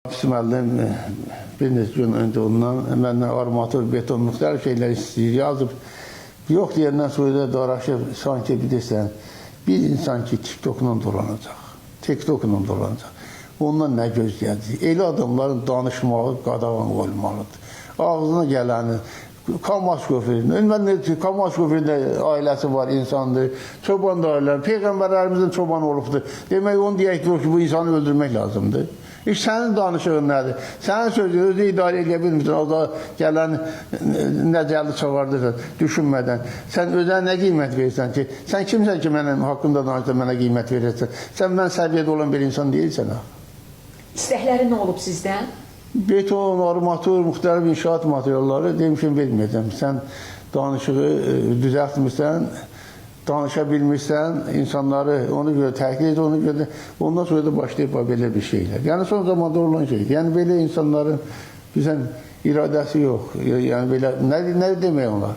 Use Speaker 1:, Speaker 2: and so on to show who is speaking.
Speaker 1: Hafız müəllim bir neçə gün öncə ondan məndən armatur, beton, müxtəlif şeylər istəyir, yazıb. Yox deyəndən sonra da daraşıb, sanki bilirsən, bir insan ki, TikTokla dolanacaq, TikTokla dolanacaq. Ondan nə gözləyəcək? Elə adamların danışmağı qadağan olmalıdır. Ağzına gələni, Kamaz şoförü, mən nə Kamaz şoförünün ailəsi var, insandır. Çoban da ailə, peyğəmbərlərimizin çobanı olubdur. Demək onu deyək ki, bu insanı öldürmək lazımdır. İş sənin danışığın nədir? Sənin sözün özünü idarə edə bilmirsən. O da gələn nəcəli çağırdırsan düşünmədən. Sən özünə nə qiymət verirsən ki? Sən kimsən ki, mənim haqqımda danışsan, mənə qiymət verirsən? Sən mən səviyyədə olan bir insan deyilsən ha.
Speaker 2: İstəkləri nə olub sizdən?
Speaker 1: Beton, armatur, müxtəlif inşaat materialları demişim verməyəcəm. Sən danışığı düzəltmirsən, danışa bilmirsən, insanları ona görə təhqir edir, ona görə də, ondan sonra da başlayıb bax belə bir şeylər. Yəni son zamanda olan şeydir. Yəni belə insanların bizən iradəsi yox. Yəni belə nə demək olar?